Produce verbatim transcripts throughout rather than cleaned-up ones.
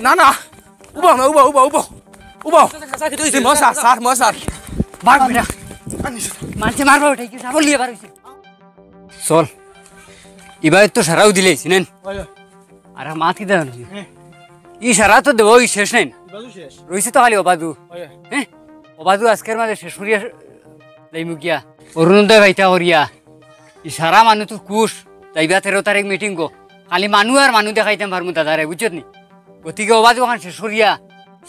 না, না। উবাও না, উবাও, উবাও, উবাও। উবাও। চাচা, চাচা, কিতা অইছে? জি, মশা, চাচা। স্যার, মশা। ভাগ বেটা। মানষে মারবা বেটা, কিতা সাবল লইয়া বার অইছে। চল। ইবায় তো সারাও দিলাইছি, নেন। অয়, অয়। আর এক মাত কিতা জানো? হ্যাঁ। ই সারা তো দেওয়া শেষ নাই না। ইবাজু শেষ। রইছে তো খালি অবাজু। অয়, অয়। হ্যাঁ? অবাজু আজকের মাঝে শেষ করিয়া যাইমু গিয়া। অরুণোদয় পাইতা করিয়া। ই সারা মানু তো খুশ। যাইবা তেরো তারিখ মিটিং গো। খালি মানু আর মানু দেখাইতাম পারমু দাদারে, বুঝছত নি? গতিকে অবাজু অখান শেষ করিয়া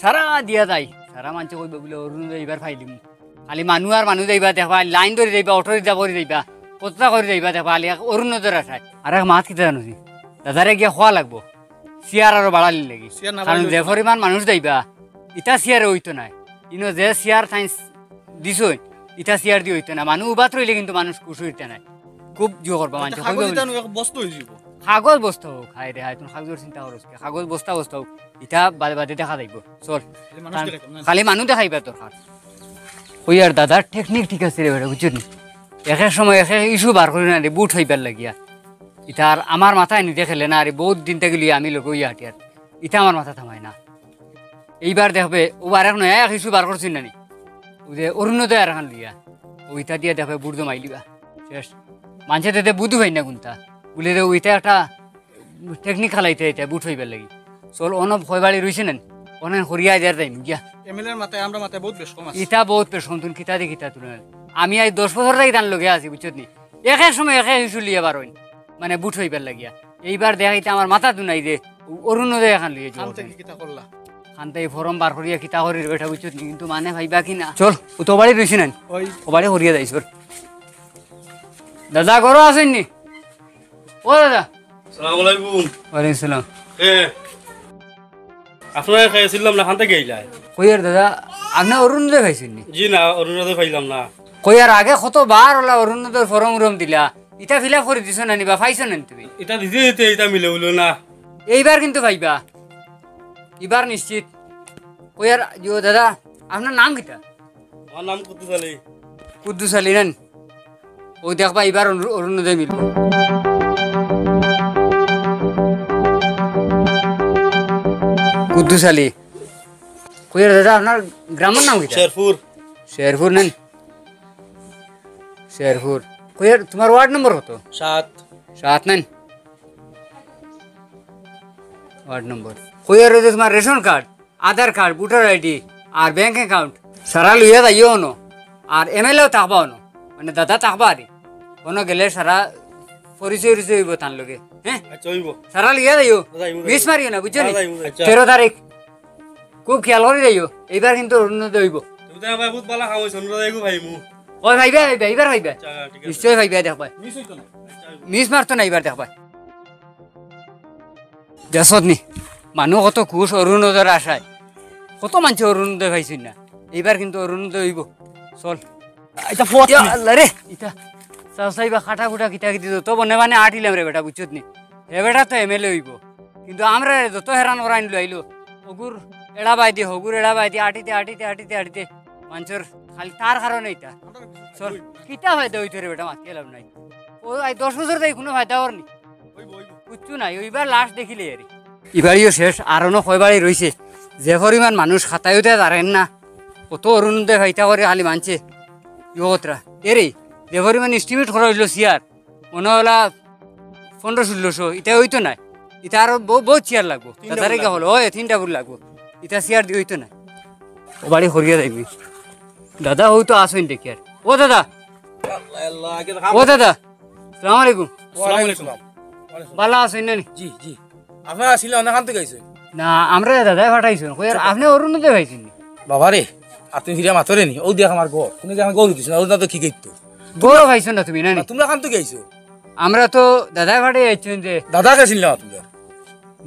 সারা দিয়া যাই। সারা মানষে কইবা বুলে অরুণোদয় ইবার পাইলিমু। খালি মানু আর মানু যাইবা দেখবা, লাইন ধরি যাইবা, অটো রিজার্ভ করি যাইবা, কতটা করি যাইবা দেখবা, খালি এক অরুণোদয়র আশায়। আর এক মাত কিতা জানো নি? দাদারে গিয়া কওয়া লাগবো। চেয়ার আরো বাড়ালির লাগি। চেয়ার না কারণ বাড়াইলে যে অইতো না। পরিমাণ মানুষ যাইবা, ইতা চেয়ারে অইতো নায়। ইনো যে চেয়ার তাইন দিছইন, ইতা চেয়ার দি অইতো নায়। মানু উবাত রইলে কিন্তু মানুষ খুশ অইতা নায়। খুব জোর করবা মানষে, কাগজ কইবা ইতা বুলে। নু এক বস্তা অইযিবো। কাগজ বস্তা অউক, হায় রে হায়, তুমি কাগজর চিন্তা করো কি? কাগজ বস্তা বস্তা অউক, ইতা বাদে বাদে দেখা যাইবো। চল। খালি মানুষ কারণ দেখাইতাম না। খালি মানু দেখাইবার দরকার। কইয়ার দাদার টেকনিক ঠিক আছে রে বেটা, বুঝছত নি? এক এক সময় এক এক ইস্যু বার করি না রে, ভুট পাইবার লাগিয়া। ইতা আর আমার মাথায় নি দেখলে না রে, বউত দিন থাকি লইয়া আমি লগে অইয়া হাঁটিয়ার। ইতা আমার মাথাত হামায় না। এইবার দেখবে, অউ আর এক নয়া এক ইস্যু বার করছইন না নি? অউ যে অরুণোদয় আর এখান লইয়া, অউ ইতা দিয়া দেখবে ভুট জমাইলিবা। শেষ। মানষে তেতে বুঝ পাইন না কুনতা। বুলে যে অউ ইতা একটা টেকনিক খেলাইতে ইতা ভুট পাইবার লাগি। চল, অনো কয় বাড়ি রইছে না নি? অনো করিয়া যার যাইমু গিয়া। এমএলএর মাথায়, আমরার মাথায় বউত বেশকম আছে। ইতা বউত বেশকম, তুমি কিতা দি কিতা তুলে না। আমি আইজ দশ বছর থাকি তান লগে আছি, বুঝছত নি? এক এক সময় এক এক ইস্যু লইয়া বার অইন। মানে ভুট পাইবার লাগিয়া। এইবার দেখাইতে আমার মাথাত নাই যে অরুণোদয় এখান লইয়া যাওয়া। খান থাকি কিতা করলা? খান থাকি ফর্ম বার করিয়া কিতা করি রে বেটা, বুঝছত নি? কিন্তু মানে পাইবা কি না? চল, অউ তো বাড়ি রইছে না নি? অউ বাড়ি করিয়া যাই, চল। দাদা, ঘরো আছইন নি? ও দাদা। সালাম আলাইকুম। ওয়ালাইকুম সালাম। এ। আপনারে খাইছিলাম না, খান থাকি আইলা? কইয়ার দাদা, আপনে অরুণোদয় পাইছইন নি? জি না, অরুণোদয় পাইলাম না। কইয়ার আগে কতবার অলা অরুণোদয়র ফর্ম উরম দিলা, ইতা fill up করি দিছো না নি বা পাইছো না নি তুমি? ইতা দিতে দিতে ইতা মিলে অইলো না। এইবার কিন্তু পাইবা, ইবার নিশ্চিত। কইয়ার, ও দাদা, আপনার নাম কিতা? আমার নাম কুদ্দুস আলী। কুদ্দুস আলী না নি? অউ দেখবা, ইবার অরু-, অরুণোদয় মিলবো। কুদ্দুস আলী। কইয়ার দাদা, আপনার গ্রামর নাম কিতা? শেরপুর। শেরপুর না নি? শেরপুর। কইয়ার, তুমার ওয়ার্ড নম্বর কত? সাত। সাত না নি? Ward number. কইয়ার, অউ যে তুমার রেশন কার্ড, আধার কার্ড, ভোটার আইডি আর ব্যাংক অ্যাকাউন্ট সারা লইয়া যাইও অনো। আর এমএলএও থাকবা অনো, মানে দাদা থাকবা আরি। অনো গেলে সারা পরিচয় উরিচয় অইবো তান লগে, হ্যাঁ? আচ্ছা, অইবো। সারা লইয়া যাইও, যাইমু, যাইমু। মিস মারিও না, বুঝছো নি? যাইমু, যাইমু। আচ্ছা। তেরো তারিখ খুব খেয়াল করি যাইও, এইবার কিন্তু অরুণোদয় অইবো। তুমি তো ভাই বউত ভালা কাম অইছে, অরুণোদয় অইবো ভাই মু। ওই ভাইবা, ভাইবা, এইবার ভাইবা। আচ্ছা, ঠিক আছে। নিশ্চয় ভাইবা, দেখবা। মিস অইতো না। আচ্ছা, অইবো। মিস মারতো না এইবার, দেখবা। দেখছত নি, মানু কত খুশ অরুণোদয়র আশায়। কত মানষে অরুণোদয় পাইছইন না, এইবার কিন্তু অরুণোদয় অইবো। চল। ইতা ফত ইয়া নি? আল্লাহ রে, ইতা চাচাইবা কাটা কুটা কিতা কিতি তো বনে বানে আটিলাম রে বেটা, বুঝছত নি? হে বেটা তো এমএলএ অইবো, কিন্তু আমরারে যত হেরান করাইন লইলো। অগুর এড়া বায়দি, হগুর এড়া বায়দি, আটিতে, আটিতে, আটিতে, আটিতে, মানষর খালি তার কারণে ইতা। চল, কিতা ফায়দা অইতো রে বেটা, মাতিয়া লাভ নাই। অউ আইজ দশ বছর থাকি কুনু ফায়দা অর নি। কিচ্ছু নাই, অউ ইবার লাস্ট দেখিলে আরি। ইবারও শেষ, আর অনো কয় বাড়ি রইছে। যে পরিমাণ মানুষ খাতায়ও দেয় তারেন না, কত অরুণোদয় পাইতা করি খালি মানষে। ইয়ো কতরা। এরে, যে পরিমাণ এস্টিমেট করা অইলো চেয়ার, মনে অলা পনরো ষুল্লশো, ইতা অইতো নায়। ইতা আরো বউ-, বউত চেয়ার লাগবো। তিনটা দাদারে বুট গিয়া লাগবো। অইলো, ওই তিনটা বুট লাগবো। ইতা চেয়ার দি অইতো নায়। অউ বাড়ি করিয়া যাইবি। দাদা, অউ তো আছইন দেখিয়ার। ও দাদা। আল্লাহ, আল্লাহ, আগে তো ও দাদা। সালাম আলাইকুম। ওয়ালাইকুম সালাম। ভালা আছইন না নি? জি, জি। আপনারা আছিলা, অনো খান থাকি আইছইন? না, আমরারে দাদায় পাঠাইছইন। কইয়ার, আপনে অরুণোদয় পাইছইন নি? বাবা রে, আর তুমি ফিরা মাতো রে নি। অউ দেখ আমার ঘর। কুনু যে আমার ঘর দিছো না, অরুণোদয় তো কি করতো? ঘরও পাইছো না তুমি, না নি? না, তুমরা খান থাকি আইছো? আমরা তো দাদায় পাঠাই আইছইন যে। দাদা কে চিনলাম না তুমরা?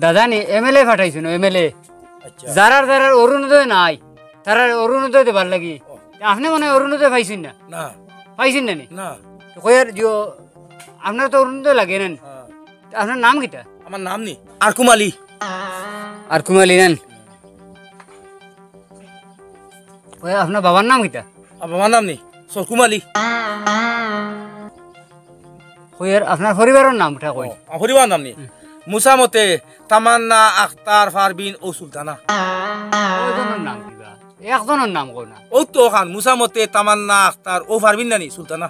দাদা নি, এমএলএ পাঠাইছইন, এমএলএ। আচ্ছা। যারার যারার অরুণোদয় নাই, তারারে অরুণোদয় দেবার লাগি। ও। আপনে মনে অয় অরুণোদয় পাইছইন না? না। পাইছইন না নি? না। তো কইয়ার দিও, আপনার তো অরুণোদয় লাগে না নি? হ্যাঁ। তো আপনার নাম কিতা? আমার নাম নি? আরকুম আলী। আরকুম আলী না নি? কইয়ার আপনার বাবার নাম কিতা? আমার বাবার নাম নি? সরকুম আলী। কইয়ার আপনার পরিবারর নামটা কই? ও, আমার পরিবারর নাম নি? হুম। মুসা মতে, তামান্না, আখতার, পারবিন, অউ সুলতানা। কয়জনর নাম কিবা? একজনর নাম কও না। অউ তো অখান, মুসা মতে, তামান্না, আখতার, অউ পারবিন নানি সুলতানা।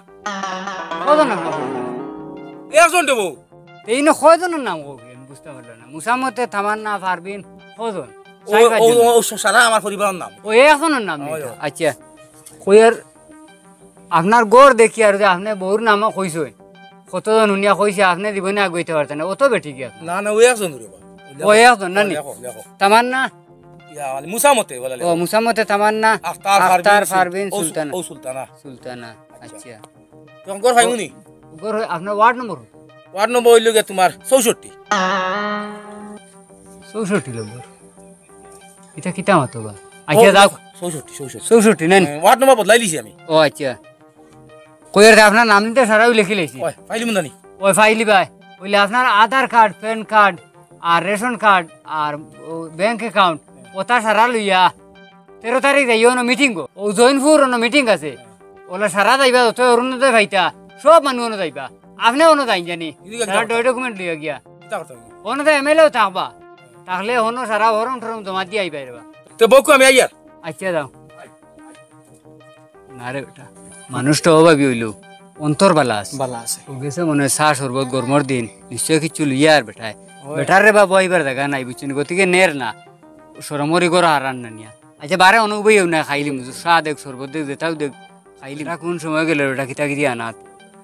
কয়জনর নাম কও না? একজন দেবো। তে ইনো কয়জনর নাম কও কি? আমি বুঝতাম পারলাম না। মুসা মতে, তামান্না, পারবিন, কয়জন? অউ, চাইর অউ, পাঁচজন। অউ, অউ সারা আমার পরিবারর নাম। অউ একজনর নাম অয়, নেই তো? অয়। আচ্ছা। কইয়ার আপনার ঘর দেখি আর যে আপনে বউর নামও কইছইন, কতজন হুনিয়া কইছে, আপনে জীবনে আগুয়াইতা পারতা না, অত বেটি কি আপনার? না, না, অউ একজন রে বা। অউ একজন, না নি? লেখো, লেখো। তামান্না? ইয়া, মানে মুসা মতে, বলা লেখো। অউ, মুসা মতে তামান্না, আখতার, আখতার, পারবিন, পারবিন, অউ সু-, সুলতানা। অউ সুলতানা। সুলতানা, আচ্ছা। আচ্ছা। তখন ঘর পাইমু নি? ঘর অয়, আপনার ওয়ার্ড নম্বর? ওয়ার্ড নম্বর অইলো গিয়া তুমার চৌষট্টি। চৌষট্টি নম্বর। ইটা কিতা মাতো বা? আচ্ছা, অউ, যাও। চৌষট্টি, চৌষট্টি। চৌষট্টি, না নি? হ্যাঁ, ওয়ার্ড নম্বর বদলাইলিছি আমি। অউ, আচ্ছা। কইয়ার দে, আপনার নাম নিতে সারাউ লেখি লাইছি। অয়, পাইলিমু নানি? অয়, পাইলিবায়। অইলে আপনার আধার কার্ড, প্যান কার্ড, আর রেশন কার্ড, আর অউ ব্যাংক অ্যাকাউন্ট, অতা সারা লইয়া তেরো তারিখ যাইও অনো মিটিংও। অউ জৈনপুর অনো মিটিং আছে। অলা সারা যাইবা, যত অরুণোদয় পাইতা, সব মানুষ অনো যাইবা। আপনে অনো যাইন জানি। কিন্তু সারা কিতা করতাম? ডকুমেন্ট লইয়া গিয়া। কিতা করতাম? অনো তো এমএলএও থাকবা। থাকলে অনো সারা ফরম টরম জমা দিয়া আইবা রে বা। তে বউকু আমি আইয়ার। আচ্ছা, যাও। না রে বেটা, মানুষটা অভাবী অইলো, অন্তর বালা আছে। বালা আছে। অউ গেছে মনে অয় চা শরবত গরমর দিন, নিশ্চয় কিচ্ছু লইয়া আর বেটায়। অয়। বেটার রে বা বইবার জাগা নাই, বুঝছইন? গতিকে নের না, শরমর ইগর হারান না নিয়া। আচ্ছা, বারে অনো উবাইও না, খাইলিমু, চা দেউক, শরবত দেউক, যেতাউ দেউক, খাইলিমু। বেটা কুন সময় গেলো, বেটা কিতা কিতা আনাত?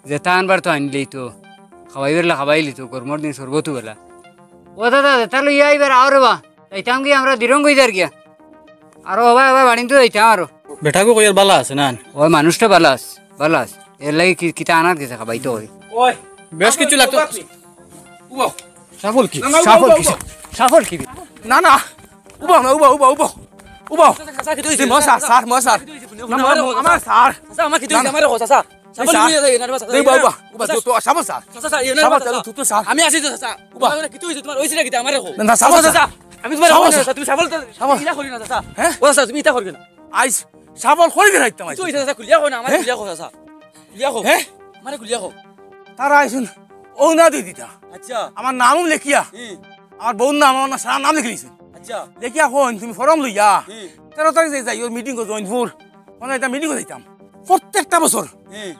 যেতা আনবার তো আনিলিতো, খাওয়াইবার লা খাওয়াইলিতো, গরমর দিন শরবতও বেলা। ও দাদা, যেতা লইয়া আইবার আও রে বা। যাইতাম গিয়া আমরা দিরং অই যার গিয়া। আরো হবায় হবায় বাড়িত যাইতাম আরো। বেটাগু কইয়ার বালা আছে না? অয় মানুষটা বালা আছে, বালা আছে। এরলাগি কি, কিতা আনাত গেছে খাবাইতো অয়। ওই, বেশ কিছু লাগতো। উবাও। সাফল কি? না, না, উবাও, সাফল উবাও, কি? উবাও। সাফল কি? না, না। উবাও না, উবাও, উবাও, উবাও। উবাও। চাচা, চাচা, কিতা অইছে? মশা, স্যার, মশা। কিতা অইছে? না, আমার, আমার স্যার। চাচা, আমার কিতা না, অইছে? না। আমারে কও, চাচা। এই সাবল স্যার। লইয়া যাই, না রে বা, চাচা, এই ইয়া বাবা, না। উবা, চাচা, তো, তো, সাবল স্যার। চাচা, চাচা, ইয়া না রে বা, সাবল চাচা। চাচা, তো, তো, স্যার। আমি আছি তো, চাচা। উবা। উবা, কিতা অইছে তোমার? অইছে না কিতা? আমারে কও। না, না, সাবল আমি তো, স্যার। চাচা, আমি তোমার সাবল কও না, স্যার। চাচা, তুমি সাবল তো সাবল। ইলা করি না, চাচা। হ্যাঁ? ও, চাচা, তুমি ইতা করি না। আইস, সাবল করি না, রাখতাম আইস। কিতা অইছে, চাচা, খুলিয়া কও না, আমারে হ্যাঁ? খুলিয়া কও, চাচা। খুলিয়া কও। হ্যাঁ? আমারে খুলিয়া কও। তারা আইছইন, অউ না দি দিতা। আচ্ছা। আমার নামও লেখিয়া। হুম। আমার বউর নাম, আমার সারা নাম লেখি দিছইন। আচ্ছা। লেখিয়া কইন, তুমি ফরম লইয়া। হুম। তেরো তারিখ যাই, যাই, ওর মিটিং করো, জৈনপুর। মানে এটা মিটিং যাইতাম। প্রত্যেকটা বছর। হুম।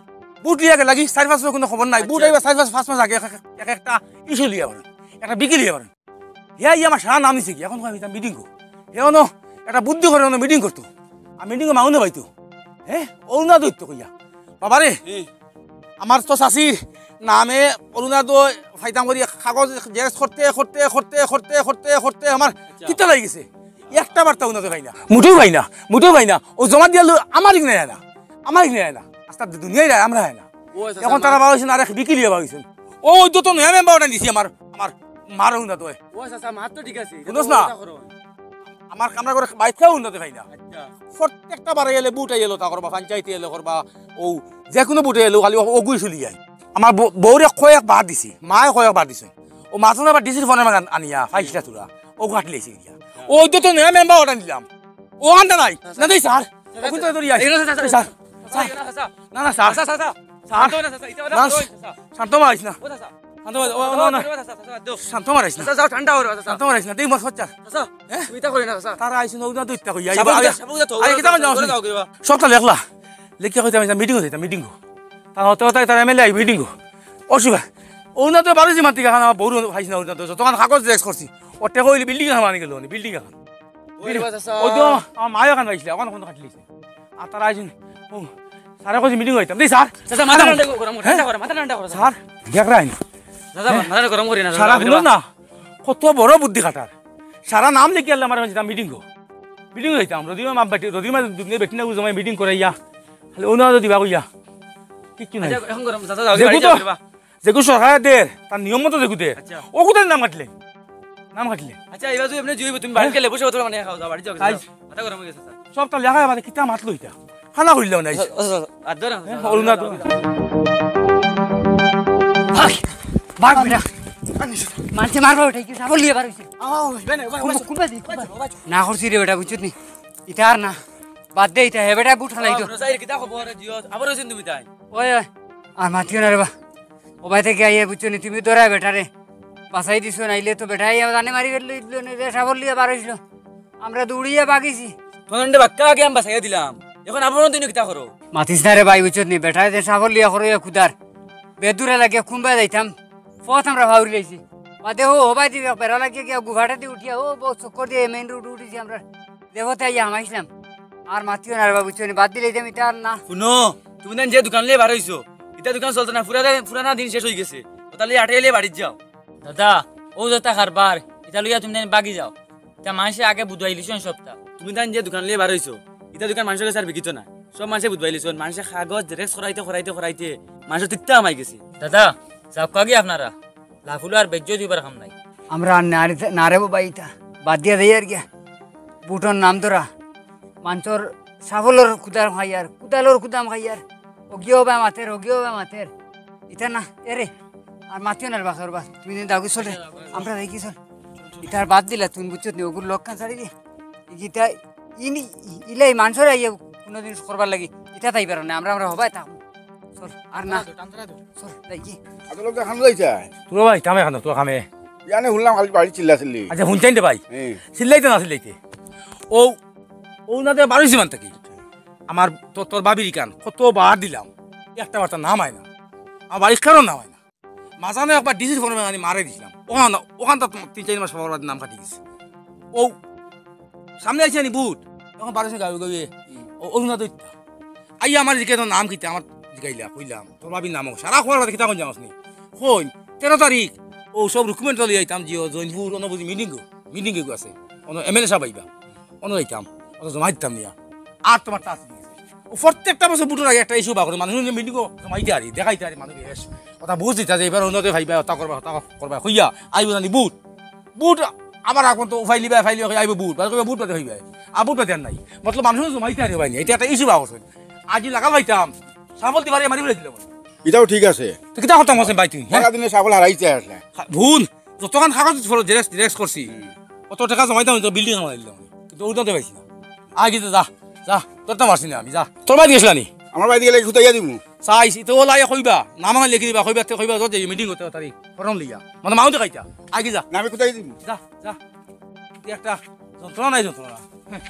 ভোট লিয়া গেলাগি, চাইর পাঁচ মাস কোনো খবর নাই। ভোট আচ্ছা। আইবা চাইর পাঁচ, পাঁচ মাস আগে এক, এক, এক একটা ইস্যু লিয়া পারেন। একটা বিকি লিয়া পারেন। হে আইয়া আমার সারা নাম নিছে কি, এখন আমি এটা মিটিং করি। হে অনো একটা বুদ্ধি করে অনো মিটিং করতো। আর মিটিং মানু না পাইতো। হ্যাঁ? অরুণোদয় তো কইয়া। বাবারে, হুম। আমার তো চাচির নামে অরুণোদয় পাইতাম করি কাগজ জেরক্স করতে, করতে, করতে, করতে, করতে, করতে আমার আচ্ছা। কিতা লাগি গেছে? একটা বার্তা অরুণোদয় পাই না। মুটেও পাই না, মুটেও পাই না। ও জমা দিয়া লো আমার ইগনায় না। আমার ইগনায় না। আস্তা দুনিয়ার আমরার না। ও আচ্ছা, এখন আচ্ছা, তারা মা- বার অইছইন, আরেক বিকি লিয়া বার অইছইন। ও, ওই তো, তো নয়া মেম্বার ওটা নিছি আমার, আমার মার অরুণোদয়। ও আচ্ছা, আচ্ছা, মার তো ঠিক আছে। বুঝছ না? আমার কামরা করে বাইক খাও অরুণোদয় পাই না। আচ্ছা। প্রত্যেকটা বারে এলে বুট আইলো তা করবা, পঞ্চায়েতে এলে করবা, ও যে কোনো বুটে এলো খালি ও-, ওগুই চলি যায়। আমার বউ-, বউরে কয়েক বার দিছি, মায়ে কয়েক বার দিছে। ও মাত্র আবার ডিসির ফোনে আমার আনিয়া, ফাইসটা তুলা, ও ঘাট লিয়েছি গিয়া। ও ওই তো, তো নয়া মেম্বার ওটা নিলাম। ও আনতে নাই, না দেই স্যার। এখন তো ধরি আই। এই না, স্যার, স্যার, স্যার। স্যার। না, না, sir. Sir, sir, sir. Sir. শান্ত হও না, স্যার, স্যার, ইতা না, না, স্যার। শান্ত মারিস না। ও, স্যার, স্যার। শান্ত মারিস, ও, ও, না, না। স্যার, স্যার, স্যার, স্যার, দেও। শান্ত মারিস না। স্যার, স্যার, ঠান্ডা হও, স্যার। শান্ত মারিস না, দেই মত হচ্ছে। স্যার, স্যার, হ্যাঁ? তুমি ইতা করি না, স্যার। তারা আইসুন, ওগুলা তো ইত্যা কইয়া। সাবল আগে, উঠা, সাবল উঠা, আগে কিতা স্যার, জানো উঠা, শুনি? উঠা, উঠা। সবটা লেখলা। লেখিয়া কইতে আমি মিটিং হইতে, মিটিং। তার হতে হতে তার এমএলএ আইব, মিটিং। অসুবিধা। ওগুলা তো বারো যে মাতি, কারণ আমার বউর পাইছি না, ওগুলা তো যতক্ষণ কাগজ জেরক্স করছি। ও টেকা হইলে বিল্ডিং এখন আনি গেল, বিল্ডিং এখন। ওই রে বাবা, চাচা। ওই তো আমার মায়ে এখন পাইছিল, এখন ফোন কাটলিছে। আর তারা আইসুন, ও, স্যারে কইছে মিটিং হইতাম। দেই স্যার। চাচা, মাথা ঠান্ডা করো, হ্যাঁ? ঠান্ডা করো, মাথা ঠান্ডা করো, চাচা। স্যার, দেখ রাইন। চাচা, হ্যাঁ? মাথা গরম করি না, চাচা, সারা বুঝলাম। হুনো না, কত বড় বুদ্ধি খাটার। সারা নাম লেখিয়া আনলে আমার যেতাম মিটিং গো। মিটিং যাইতাম, রদিমা মা বেটি, রদিমা দুনিয়া বেটি না বুঝো, মিটিং করাইয়া। খালি অরুণোদয় দিবা কইয়া। কিচ্ছু নাই। আচ্ছা, এখন গরম, চাচা, যাও, যেগু বাড়ি তো, যাও, বাবা। যেগু সরকারে দের, তার নিয়ম মতো যেগু দের। আচ্ছা। ওগুতার নাম কাটলে। নাম কাটলে। আচ্ছা, এবার তুই এমনি জুইব, তুমি বাড়ি হ্যাঁ। গেলে বসে কথা মানে খাও, যাও, বাড়ি যাও, আইস। চাচা। মাথা গরম হয়ে গেছে, চাচা। সবটা লেখা মানে কিতা মাত লইতা? খানা কইলাম না, আইস। আচ্ছা, আচ্ছা, আচ্ছা, আর ধরো, হ্যাঁ, ধরো, অরুণোদয়। ধরো। ভাগ, ভাগ বেটা। মানছে মারবা বেটা, কি সাবল লিয়ে বার হইছে। আও, বেনে, ভাই, ভাই, কুম্বা দি, কুম্বা। না করছি রে বেটা, বুঝছত নি? ইতা আর না। বাদ দে ইতা, হে বেটা বুট হালাই তো। ও, সাইর, কিতা খবর, জিও? আবার হইছেন তুমি তাই? ওই, ওই, আর মাতিও না রে বা। ও বাই থেকে আইয়ে, বুঝছো নি? তুমি দৌড়ায় বেটা রে। বাচাই দিছো, নাইলে তো বেটায় জানে মারি ফেললো, ইদলো নে, যে সাফল লইয়া বার অইছিল। আমরা দৌড়িয়া বাগিছি। তোমরারে বাক্কা আগে আমি বাচাইয়া দিলাম, এখন আবার তুমি কিতা করো? মাতিস না রে ভাই, বুঝছত নি? বেটায় যে সাফল লইয়া করো, এ কুদার। বেদুরা লাগিয়া কুনবায় যাইতাম, পথ আমরা ফাউরি লাইছি। বাদে ও, ও ভাই দিবে, বেড়া লাগিয়া গিয়া গুফাটা দি উঠিয়া, ও বউ চক্কর দিয়া মেইন রোড উঠিছি আমরা। দেবতে আইয়া হামাইছিলাম। আর মাতিও না রে বাবু, চুনি বাদ দিলে যাইতাম, ইতা আর না। হুনো, তুমি তাইন যে দোকান লইয়া বার অইছো, ইতা দোকান চলতো না, পুরা, পুরানা দিন শেষ অইগেছে। ওটা লইয়া আটাইলে বাড়িত যাও। দাদা, ও যেতা কারবার, ইতা লইয়া তুমি তাইন বাগি যাও। ইতা মানষে আগে বুঝাইলিছইন সবটা। তুমি তাইন যে দোকান লইয়া বার অইছো, ইতা দোকান মানষর গেছে আর বিকিতো না। সব মানষে বুঝাইলিছইন, মানষে কাগজ জেরক্স করাইতে, করাইতে, করাইতে মানষর তিত্তা হামাই গেছে। দাদা, যাউক্কা গি আপনারা, লাফুলো আর বেইজ্জত অইবার কাম নাই। আমরা আর না রে, না রে বাবা, ইতা বাদ দিয়া দেই আর গিয়া। বুটর নাম ধরা, মানষর সাফলর কুদাম খাইয়ার, কুদালর কুদাম খাইয়ার, ওগিও বা মাতের, ওগিও বা মাতের। ইতা না, এরে, আর মাতিও না রে বাসর বাস। তুমি দিন দাগি চলে, আমরা দেখি চল। ইতার বাদ দিলা তুমি, বুঝছত নি? ওগুর লক্ষণ ছাড়ি দি। ইতা ইনি, ইলাই মানষর আইয়া কুনুদিন করবার লাগি, ইতা তাই পারো না। আমরা, আমরা হবায় থাকমু। চল, আর না। চল, যাই কি? আদর লোকে খান যাইছে। তোরা ভাই, কামে খানো, তোরা কামে। ইয়ানে হুনলাম খালি বাড়ি চিল্লা চিল্লি। আচ্ছা, হুনছেন রে ভাই? হ্যাঁ। চিল্লাইতে না চিল্লাইতে। ও, ও না দে বারোইছি মান থাকি। আমার তো, তোর বাবির কান, কত বার দিলাম। একটা বার্তা নাম আয় না। আমার বাড়ির কারণ নাম আয় না। মাঝানো একবার ডিসির ফোনে আমি মারে দিছিলাম। ওখান, ওখান তো তিন চাইর মাস পর পর নাম কাটি গেছে। ও সামনে আইছে নি বুট, এখন বারোশো গাঁয়ে গাঁয়ে। ও, অরুণা দৈত্য। আইয়া আমার জিকে তোর নাম কিতা, আমার জিকাইলা, কইলাম, তোর বাবির নাম হোক। সারা খবর বাদে কিতা কইন জানোস নি? কইন, তেরো তারিখ, ও সব ডকুমেন্ট লইয়া আইতাম, জিও, জৈনপুর, অনো বুঝি মিটিং গো, মিটিং গো আছে। অনো এমএলএ সাহেব আইবা, অনো যাইতাম, অত জমা দিতাম নিয়া। আর তোমার টাচ নেই। ও প্রত্যেকটা বছর বুটর আগে একটা ইস্যু বার করে, মানুষ মিটিং গো জমাইতে আরি, দেখাইতে আরি, মানুষ বেশ। কথা বুঝ দিতা যে এবার অন্যতে ভাইবা, ওটা করবা, ওটা করবা, কইয়া, আইবো জানি বুট। বুট আবার এখন তো ফাইলিবা, ফাইলিবা, আইবো বুট, বাদে কইবা বুট বাদে হইবা। আর বুট বাদে আর নাই। মতলব মানুষ জমাইতে আরি ভাই, এটা একটা ইস্যু বার করছে। আজ লাগাল পাইতাম, সাফল দিবারে মারি ফেলে দিলাম। এটাও ঠিক আছে। তো কিতা করতাম আছে ভাই তুই, হ্যাঁ? সারা দিনে সাফল হারাইছে আসলে। হা-, ভুল। যতক্ষণ কাগজ ফলো জেরক্স, জেরক্স করছি, হুম। অত টাকা জমাইতাম, তো বিল্ডিং বানাই দিলাম। কিন্তু ওটা তো পাইছি না। আগে তো যা, যা, তোর তো মারছি না আমি, যা। তোর বাড়ি গেছিলা নি? আমার বাড়ি গেলে সুতাইয়া দিমু। চাইছি, তো ওলাই কইবা, নাম আমার লিখি দিবা, কইবা, তে কইবা, যত মিটিং করতে তারি, ফরম লিয়া। মানে মাও দেখাইতা। আগে যা। না, আমি কোথায় দিমু? যা, যা। তুই একটা যন্ত্রণা নাই যন্ত্রণা। হ্যাঁ।